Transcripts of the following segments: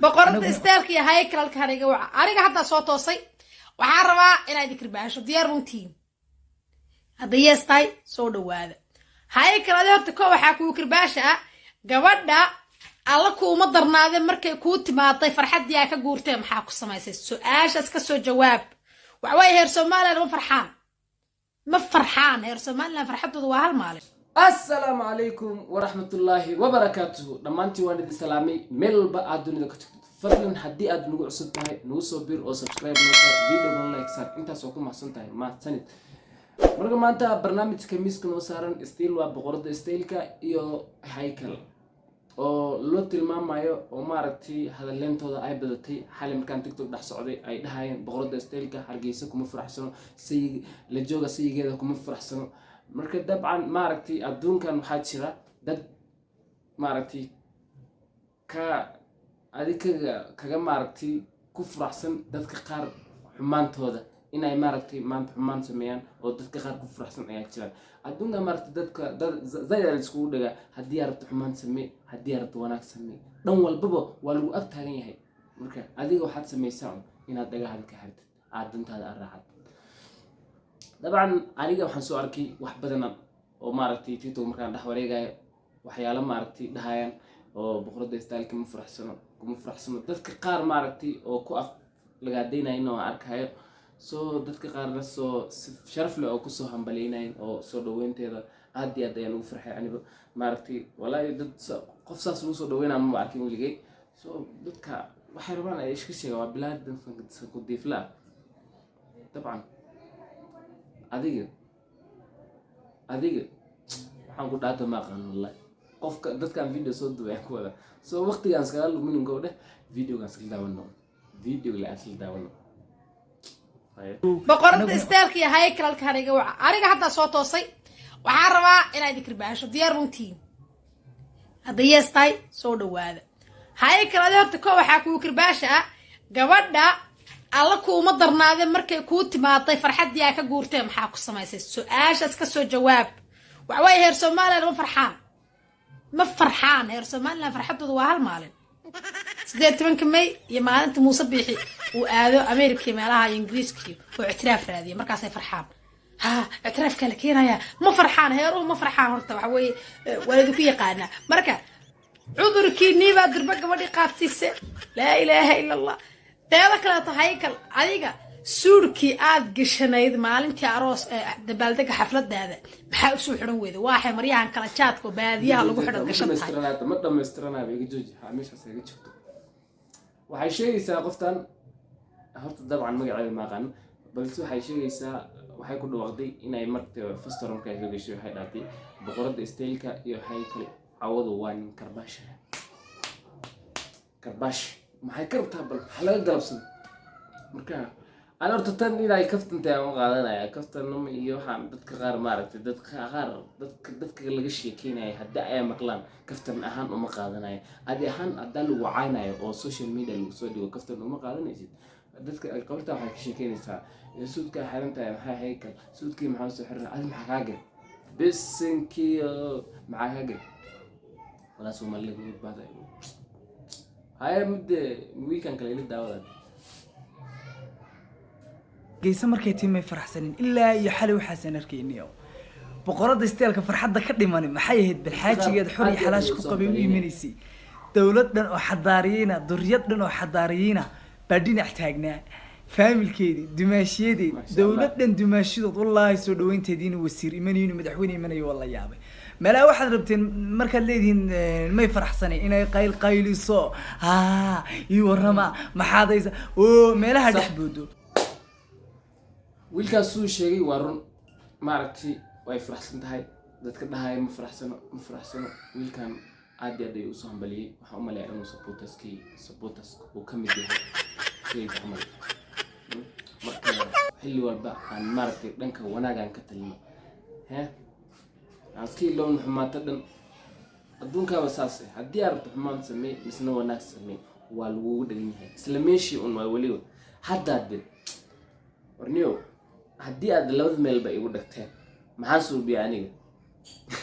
Boqorada Aniguna- styleka iyo haykalalka aniga waca. Aniga haddaa soo toosay, waxaan rabaa inaad idin kirbaasho. Diyaar runtiin? Hadda yes tahay, soo dhawaada. Haykal, adi horta ko waxaa kuu kirbaasha ah gabadha alla kuuma darnaade markay kuu timaaday farxaddii aa ka guurtee, maxaa ku samaysay? Su-aashaas ka soo jawaab. Waxawaaye, heer Somaliland ma farxaan, ma farxaan. Heer Somaliland farxaddooda waa hal maalin. Assalaamu calaykum waraxmatullaahi wabarakaatuhu. Dhammaantiin waan idin salaamay meel walba aad dunida ka tagtid. Fadlan, haddii aad nagu cusub tahay, nagu soo bir oo subscribe noo saar, videogan like saar. Intaas oo ku mahadsan tahay, mahadsanid. Marka maanta barnaamijka miiska noo saaran still waa boqorada styleka iyo Haykal oo loo tilmaamayo oo maaragtay hadaleyntooda ay badatay. Xalay markaan TikTok dhex socday ay dhahayeen boqorada styleka Hargeysa kuma faraxsano, sayig la jooga sayigeeda kuma faraxsano. Marka dabcan maaragtay adduunkan waxaa jira dad maaragtay ka adi kaga maaragtay ku faraxsan dadka qaar xumaantooda, inay maaragtay maanta xumaan sameeyaan oo dadka qaar ku faraxsan ayaa jiraan adduunka. Maaragtay dadka dad zaid aa la iskugu dhagaa. Haddii aad rabto xumaan samee, haddii aad rabto wanaag samee, dhan walbaba waa lagu ag taagan yahay. Marka adiga waxaad samaysaa un inaad dhagahada ka xirtid, aad dantaada aad raacad. Dabcan aniga waxaan soo arkay wax badan oo maaragtay TikTok markaan dhex wareegayo, waxyaalo maaragtay dhahayaan oo boqorada styleka ma faraxsano, kuma faraxsano. Dadka qaar maaragtay oo ku af lagaadaynayin oo aan arkayo, soo dadka qaarna soo si sharaf leh oo kusoo hambaleynayin oo soo dhaweynteeda aad iyo aad ayaan ugu farxay aniba. Maaragtay walaahi dad qof saas lagu soo dhaweynaa maba arkin weligay. So dadka waxay rabaan ay iska sheegaan, waa bilaadan sankudiifla ah. Dabcan adiga waxaan ku dhaata ma aqaan wallahi. Qofka dadkaan video soo duubay aan ku wada so waqtigaan iskaga luminin gobdhe, videogaan iskala daawano, videoga la aan isla daawano. Haye. Boqorada Aniguna- styleka iyo haykalalka aniga waca. Aniga haddaa soo toosay, waxaan rabaa inaad idin kirbaasho. Diyaar runtiin? Hadda yes tahay, soo dhawaada. Haykal, adi horta ko waxaa kuu kirbaasha ah gabadha alla kuuma darnaade markay kuu timaaday farxaddii aa ka guurtee, maxaa ku samaysay? Su-aashaas ka soo jawaab. Waxawaaye, heer Somaliland ma farxaan, ma farxaan. Heer Somaliland farxaddooda waa hal maalin, 18-ka May iyo maalinta Muuse Biixi uu aado America iyo meelaha iyo Ingiriiska iyo oo ictiraaf raadiya, markaasay farxaan. Ha, ictiraafkaa la keenayaa. Ma farxaan heeruhu, ma farxaan. Horta waxa weeye, waa idinku yaqaanaa. Marka cudurkiinii baa durba gabadhii qaadsiise. Laa ilaaha ila Allah. Teeda kaleeto, Haykal, adiga suudhkii aad gashanayd maalintii aroos ee dabaaldega xafladaada maxaa usoo xidhan weyday? Waaxay maryahan kala jaadka oo baadiyaha lagu xidhan gashan tahay? Ma dhamaystiranaaba, iga jooji. Ha, meeshaas iga joogto. Waxay sheegaysaa qoftan horta, dabcan magaceeda ma aqaan, balse waxay sheegaysaa, waxay ku dhawaaqday inay marta first hore markay soo gashay, waxay dhahtay boqorada styleka iyo Haykal cawadu waa nin karbaasha. Karbaash maxay ka rabtaa? Bal maxaa laga galabsaday? Marka ana horta tan inay kaftantahay aan u qaadanaya, kaftanimo iyo waxaan dadka qaar maaragtay, dadka qaar dadka laga sheekeynaya haddii ay maqlaan kaftan ahaan uma qaadanaya. Adi ahaan haddaa lagu caynayo oo social media lagu soo dhigo, kaftan uma qaadanaysid. Dadka qabarta waxay ka sheekeynaysaa suudka xiran tahay maxay? Haykal, suudkii maxaa soo xiran? Adi maxaa kaa gal? Bisinkiyo maxaa kaa gal? Walaa Soomaalida kuma badbaadayo. Haya, mudde wiilkan kale ila daawada. Geyse markay timay faraxsanin ilaa iyo xalay waxaasan arkayniyo. Boqorada styleka farxadda ka dhimani maxay ahayd? Balxaajigeed xor iyo xalaash ku qabay u imanaysay, dowlad dhan oo xadaariyiina, duriyad dhan oo xadaariyiina baa dhinac taagnaa, faamilkeedii, dumaashiyadeed. Masha Allah. Dowlad dhan dumaashidood, wallaahi soo dhaweynteedii inuu wasiir imanayo, inuu madaxweyne imanayo, waa la yaabay. Meelaha waxaad rabteen markaad leedihiin may faraxsanay inay qayl qayliso, ha ii warrama, maxaad haysa oo meelaha Sax. dhex boodo. Wiilkaas suu sheegay waa run. Maaragtay way faraxsan tahay. Dadka dhahaya ma faraxsano, ma faraxsano. Wiilkan aad iyo aad ayuu usoo hambaliyey. Waxaan u maleeyaa inuu supporters uu ka mid yahay sayid camal. Marka xilli walba aan maaragtay dhanka wanaagaan ka talino, he aan iska ilowna xumaata dhan. Adduunkaaba saas eh. Haddii aad rabto xumaan samee misna wanaag samee, waa lagugu dhagan yahay isla meeshii un. Waa weliba haddaad de warniyow, haddii aad labada meelba igu dhagteen, maxaa suubiya aniga?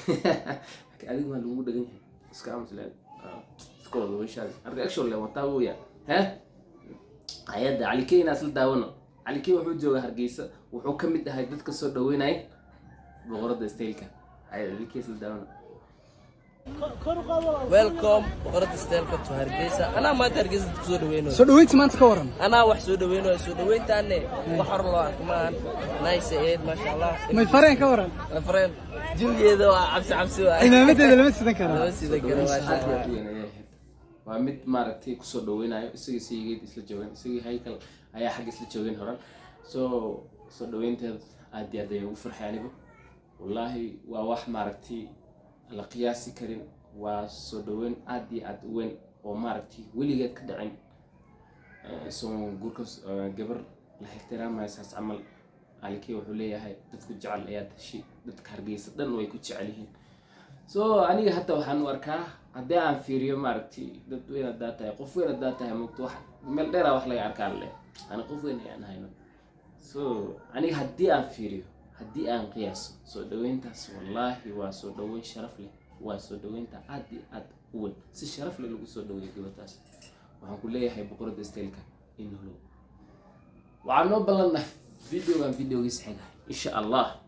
Laakiin adiga waa lagugu dhagan yahay. Iska aamus le, iska wada weyshaada. Marka actually le wataa weya. He, hay-adda Calikey inaa isla daawano. Calikey wuxuu joogaa Hargeysa, wuxuu ka mid ahay dadka soo dhaweynaya boqoradda styleka. Calikey isla daawano. Welcome boqorada styleka to Hargeysa. Anaa maanta Hargeysa kusoo dhaweynayo. Soo dhaweynta maanta ka waran? Anaa wax soo dhaweynayo. Soo dhaweyntaane wax hor loo arko maahan. Nice aid, maasha Allah. My friend, ka waran? My friend, jawigeeda waa cabsi cabsi waa. Cimaamadeeda lama sidan karaa. Lama sidan karo, maasha Aad iyo Allah. aad u weyn ayay ahayd. Waa mid maaragtay kusoo dhaweynayo isagii, saygeed isla joogeen, isagii Haykal ayaa xagga isla joogeen horan. Soo dhaweynteed aad iyo aad ayaan ugu farxay anigu. Wallaahi waa wax maaragtay la qiyaasi karin. Waa soo dhaweyn aad iyo aad u weyn oo maaragtay weligeed ka dhicin. Soo guurka gabar la ixtiraamayo saas camal. Alikey wuxuu leeyahay dadku jecel ayaad heshay, dadka Hargeysa dhan way ku jecel yihiin. So aniga hadda waxaan u arkaa, haddii aan fiiriyo maaragtay, dad weyn haddaa tahay, qof weyn haddaa tahay, mogto wax meel dheeraa wax laga arkaa leh. Ani qof weyn ayaan hayno. So aniga haddii aan fiiriyo, haddii aan qiyaaso soo dhaweyntaas, wallaahi waa soo dhaweyn sharaf leh. Waa soo dhaweynta aad iyo aad u weyn, si sharaf leh lagu soo dhaweeyo gabadhaas. Waxaan ku leeyahay boqoradda styleka in holow. Waxaan noo ballanah videogan videogiisa xiga, insha Allah.